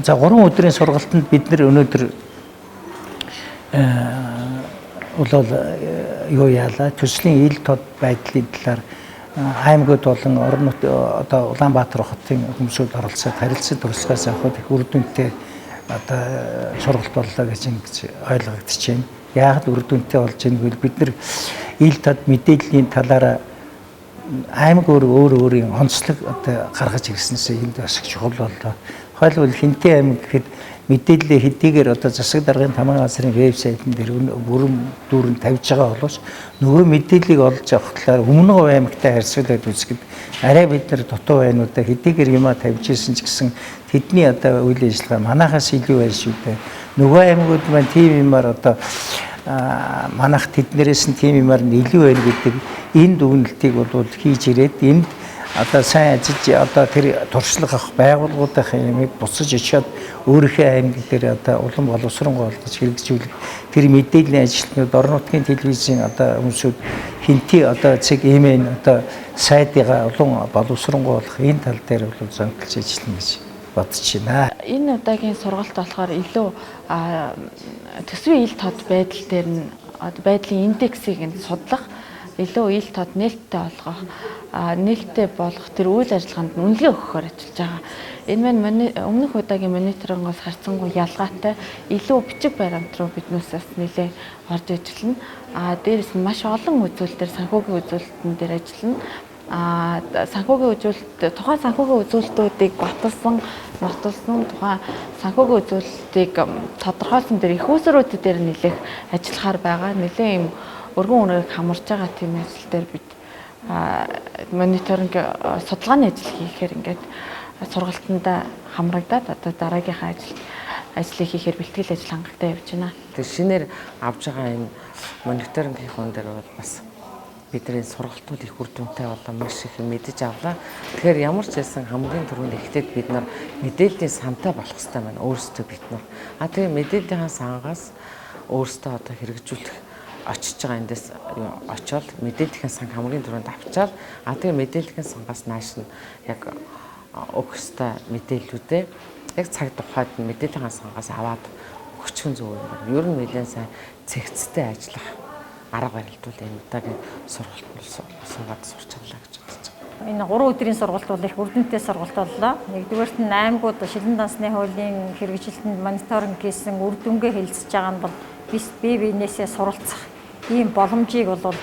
За 3 өдрийн сургалтанд бид нар өнөөдөр бол юу яалаа төслийн ил тод байдлын талаар аймагуд болон орон нутгийн одоо Улаанбаатар хотын хүмүүсүүд оролцоод харилцан туршлагаас авахд их үр дүнтэй одоо сургалт боллоо гэж ингэж ойлгогдож байна. Яг л үр дүнтэй болж байна гэвэл бид нар ил тод мэдээллийн талаараа аймаг өөр өөр өөрийн онцлог одоо гаргаж ирснээс энд бас их чухал боллоо. Тухайлбал Хэнтэй аймаг гэхэд мэдээллээ хэдийгээр одоо засаг даргын тамгын газрын вебсайтн дээр бүрэн дүүрэн тавьж байгаа боловч нөгөө мэдээллийг олж авах талаар өмнө говь аймагтай харьцуулаад үзэхэд арай бид нар дутуу байна уу да, хэдийгээр юмаа тавьж исэн ч гэсэн тэдний одоо үйл ажиллагаа манайхаас илүү байна шүү дээ. Нөгөө аймагуд маань тийм юмар одоо манайх тэднэрээс нь тийм юмар нь илүү байна гэдэг энэ дүгнэлтийг бол хийж ирээд энд одоо сайн ажиллаж одоо тэр туршлага авах байгууллагуудын юмыг буцаж очиод өөрийнхөө аймаг дээр одоо улам боловсронгуй болгож хэрэгжүүлэх тэр мэдээллийн ажилтнууд орон нутгийн телевизийн одоо хүмүүсүүд хинти одоо цэг имэн одоо сайтыгаа улам боловсронгуй болох энэ тал дээр бол зөнтөлж ажиллана гэж бодож байна. Энэ удаагийн сургалт болохоор илүү төсвийн ил тод байдал дээр нь байдлын индексийг нь судлах, илүү ил тод нээлттэй болгох, нээлттэй болох тэр үйл ажиллагаанд нь үнэлгээ өгөхөөр ажиллаж байгаа. Энэ маань өмнөх удаагийн мониторингоос харьцангуй ялгаатай илүү бичиг баримт руу биднээс бас нэлээд орж ажиллана. Дээрээс нь маш олон үзүүлэлтээр санхүүгийн үзүүлэлтэн дээр ажиллана. Санхүүгийн үзүүлэлт тухайн санхүүгийн үзүүлэлтүүдийг баталсан, нотолсон тухайн санхүүгийн үзүүлэлтийг тодорхойлсон дээр их усрууд дээр нэлээх ажиллахаар байгаа. Нэлээд юм өргөн үнэрийг хамарч байгаа тийм ажил дээр бид мониторинг судалгааны ажил хийхээр ингээд сургалтанда хамрагдаад одоо дараагийнхаа ажлыг хийхээр бэлтгэл ажил хангалттай явж байна. Тэр шинээр авж байгаа энэ мониторингийн хүн дээр бол бас бидний сургалтууд их үр дүнтэй болоо маш их мэдэж авлаа. Тэгэхээр ямар ч байсан хамгийн түрүүнд эхлээд бид нар мэдээллийн сантай болох хэрэгтэй байна өөрсдөө бид нар. Тэгээ мэдээллийн сангаас өөрсдөө одоо хэрэгжүүлэх очиж байгаа эндээс очиод мэдээллийн сан хамгийн түрүүнд авчаал тэгээ мэдээллийн сангаас нааш нь яг өгөх ёстой мэдээллүүдээ яг цаг тухайд мэдээллийн сангаас аваад өгчих нь зөв юм байна. Ер нь нэлээд сайн цэгцтэй ажиллах арга барилдвал энэ удаагийн сургалтанд суугаад сурч авлаа гэж бодож байгаа. Энэ 3 өдрийн сургалт бол их үр дүнтэй сургалт боллоо. Нэгдүгээрт нь аймагуд шилэн дансны хуулийн хэрэгжилтэнд мониторинг хийсэн үр дүнгээ хэлцэж байгаа нь бол бие биенээсээ суралцах ийм боломжийг бол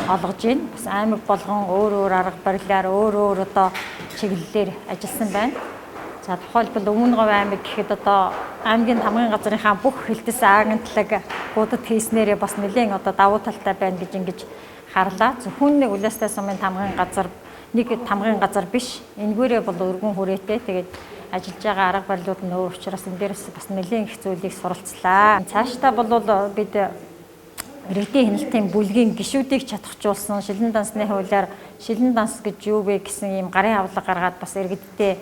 олгож байна. Бас аймаг болгон өөр өөр арга барилаар өөр өөр одоо чиглэлээр ажилласан байна. За тухайлбал Өмнө Говь аймаг гэхэд одоо аймгийн тамгын газрынхаа бүх хэлтэс агентлаг гудад хийснээрээ бас нэлээд одоо давуу талтай байна гэж ингэж харлаа. Зөвхөн нэг Улаастай сумын тамгын газар нэг тамгын газар биш. Энгүүрээ бол өргөн хүрээтэй. Тэгээд ажиллаж байгаа арга барилууд нь өөр учраас энэ дээрээс бас нэлээд их зүйлийг суралцлаа. Цаашдаа бол бид иргэдийн хяналтын бүлгийн гишүүдийг чадахжуулсан шилэн дансны хуулиар шилэн данс гэж юу вэ гэсэн ийм гарын авлага гаргаад бас иргэдтэй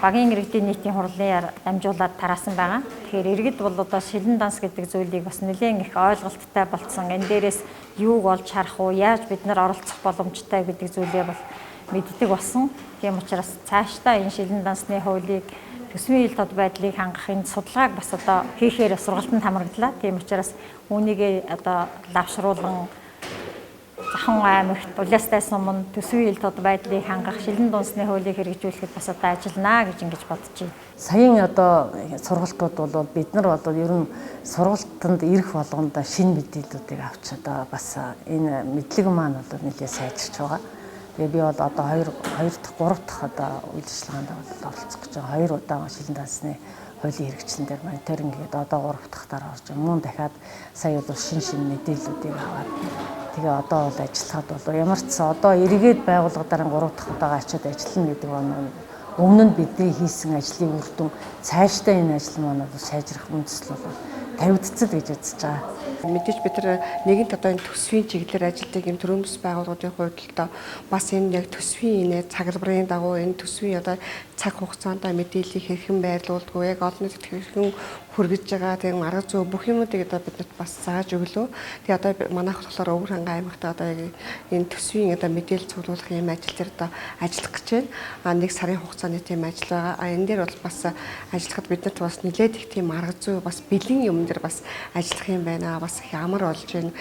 багийн иргэдийн нийтийн хурлаар дамжуулаад тараасан байгаа. Тэгэхээр иргэд бол одоо шилэн данс гэдэг зүйлийг бас нэлээд их ойлголттой болцсон. Энэ дээрээс юуг олж харах уу, яаж бид нар оролцох боломжтой гэдэг зүйлээ бол мэддэг болсон. Тийм учраас цаашдаа энэ шилэн дансны хуулийг төсвийн ил тод байдлыг хангах энэ судалгааг бас одоо хийхээр сургалтанд хамрагдлаа. Тийм учраас үүнийгээ одоо лавшруулан Захан аймагт Улаастай суманд төсвийн ил тод байдлыг хангах шилэн дунсны хуулийг хэрэгжүүлэхэд бас одоо ажиллана гэж ингэж бодож байна. Саяын одоо сургалтууд бол бид нар бол ер нь сургалтанд ирэх болгондоо шинэ мэдээллүүдийг авч одоо бас энэ мэдлэг маань бол нэлээд сайжирч байгаа. Тэгээ би бол одоо 2 дахь 3 дахь одоо үйл ажиллагаанд бол оролцох гэж байгаа. 2 удаа шилэн дансны хуулийн хэрэгжилтэн дээр мониторинг гээд одоо 3 дахь дараа орж байгаа. Мөн дахиад сая бол шин мэдээллүүдийг аваад тэгээ одоо бол ажиллахад бол ямар ч одоо эргээд байгууллагадаар 3 дахь удаага очиод ажиллана гэдэг нь өмнө нь бидний хийсэн ажлын үр дүн цаашдаа энэ ажил маань бол сайжрах үндэслэл бол тавигдцэл гэж үзэж байгаа. Мэдээж бид нар нэгэнт одоо энэ төсвийн чиглэлээр ажилладаг юм төрөмс байгууллагуудын хувьд л доо бас энэ яг төсвийн энэ цаглбарын дагуу энэ төсвийн одоо цаг хугацаанд мэдээллийг хэрхэн байрлуулдаг вэ, яг олон нийтэд хэрхэн хүргэж байгаа тийм арга зүй бүх юмнуудыг одоо биднэрт бас зааж өглөө. Тэгээ одоо манайх болохоор Өвөр хангай аймагт одоо яг энэ төсвийн одоо мэдээлэл цуглуулах юм ажил дээр одоо ажиллах гэж байна. 1 сарын хугацааны тийм ажил байгаа. Энэ дээр бол бас ажиллахад биднэрт бас нэлээд их тийм арга зүй, бас бэлэн юм дээр бас ажиллах юм байна. Бас их амар болж байна.